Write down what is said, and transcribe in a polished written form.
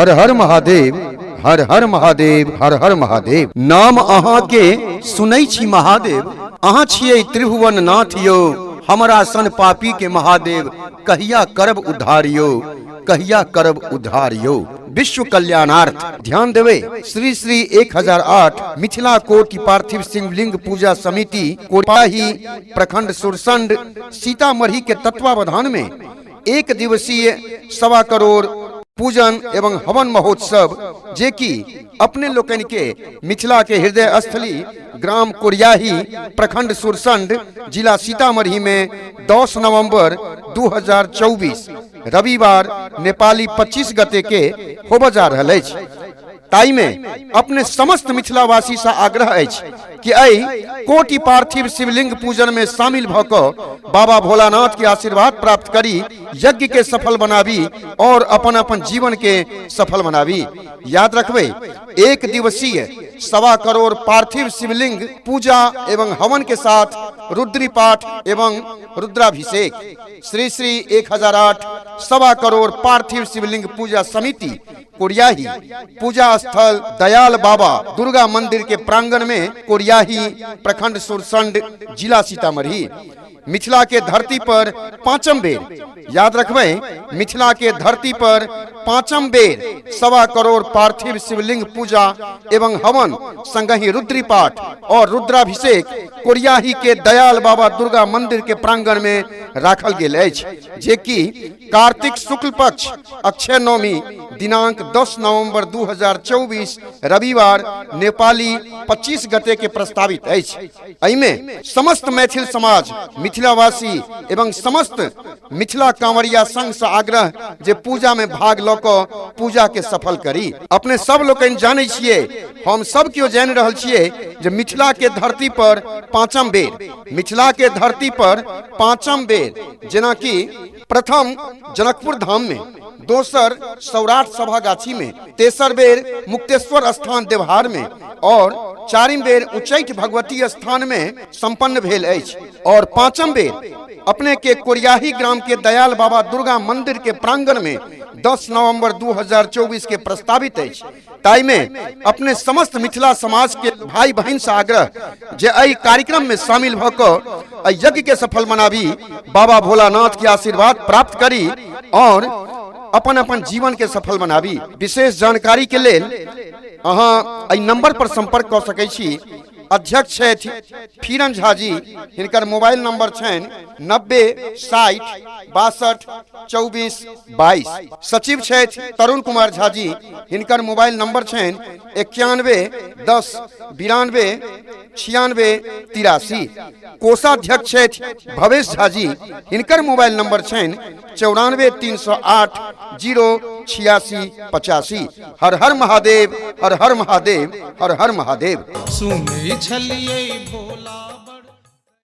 हर हर महादेव, हर हर महादेव, हर हर महादेव। नाम अहाँ के सुनै छी महादेव, अहाँ छियै त्रिभुवन नाथ यौ, हमरा सन पापी के महादेव कहिया करब उद्धार यौ, कहिया करब उद्धार यौ। विश्व कल्याणार्थ ध्यान देवे, श्री श्री 1008 मिथिला कोटि पार्थिव शिवलिंग पूजा समिति कोपाही प्रखंड सुरसंड सीतामढ़ी के तत्वावधान में एक दिवसीय 1.25 करोड़ पूजन एवं हवन महोत्सव, जे कि अपने लोकनि के मिथिला के हृदय स्थली ग्राम कोरियाही प्रखंड सुरसंड जिला सीतामढ़ी में 10 नवंबर 2024 रविवार नेपाली 25 गते के होबय जा रहल अछि। ताहि में अपने समस्त मिथिलावासी से आग्रह अछि कि एहि कोटि पार्थिव शिवलिंग पूजन में शामिल भ क बाबा भोलानाथ के आशीर्वाद प्राप्त करी, यज्ञ के सफल बनाबी और अपन अपन जीवन के सफल बनाबी। याद रखबे, एक दिवसीय 1.25 करोड़ पार्थिव शिवलिंग पूजा एवं हवन के साथ रुद्री पाठ एवं रुद्राभिषेक। श्री श्री 1008 1.25 करोड़ पार्थिव शिवलिंग पूजा समिति कोरियाही, पूजा स्थल दयाल बाबा दुर्गा मंदिर के प्रांगण में, कोरियाही प्रखंड सुरसंड जिला सीतामढ़ी। मिथिला के धरती पर पांचम बेर, याद रखबे, मिथिला के धरती पर पांचम बेर 1.25 करोड़ पार्थिव शिवलिंग पूजा एवं हवन संगहि रुद्री पाठ और रुद्राभिषेक कोरियाही के दयाल बाबा दुर्गा मंदिर के प्रांगण में राखल गेल अछि, जे कि कार्तिक शुक्ल पक्ष अक्षय नवमी दिनांक 10 नवंबर 2024 रविवार नेपाली 25 गते के प्रस्तावित अछि। एहिमे समस्त मैथिल समाज, मिथिलावासी एवं समस्त मिथिला कांवरिया संघ से आग्रह जे पूजा में भाग ल क पूजा के सफल करी। अपने सब लोकनि जानै छियै, हम सब केओ जानि रहल छियै जे मिथिला के धरती पर पांचम बेर, मिथिला के धरती पर पांचम बेर, जेनाकि प्रथम जनकपुर धाम में, दोसर सौराठ सभा गाछी में, तेसर बेर मुक्तेश्वर स्थान देवहार में और चारिम बेर उच्चैठ भगवती स्थान में संपन्न भेल अछि और पांचम बेर अपने के कोरियाही ग्राम के दयाल बाबा दुर्गा मंदिर के प्रांगण में 10 नवंबर 2024 के प्रस्तावित अछि। ताहि में अपने समस्त मिथिला समाज के भाई बहन से आग्रह जे एहि कार्यक्रम में शामिल भ क एहि यज्ञ के सफल मनाबी, बाबा भोलानाथ के आशीर्वाद प्राप्त करी और अपन अपन जीवन के सफल बनाबी। विशेष जानकारी के लेल अहाँ एहि नंबर पर संपर्क क सकै छी। अध्यक्ष छथि फीरन झा जी, हिनकर मोबाइल नंबर छनि 90 60 62 24 22। सचिव छथि तरुण कुमार झा जी, हिनकर मोबाइल नंबर छनि 91 10 92 96 83। कोषाध्यक्ष छथि भवेश झा जी, हिनकर मोबाइल नंबर छनि 94 308 0 86 85। हर हर महादेव, हर हर महादेव, हर हर महादेव। सुनै छलियै भोला।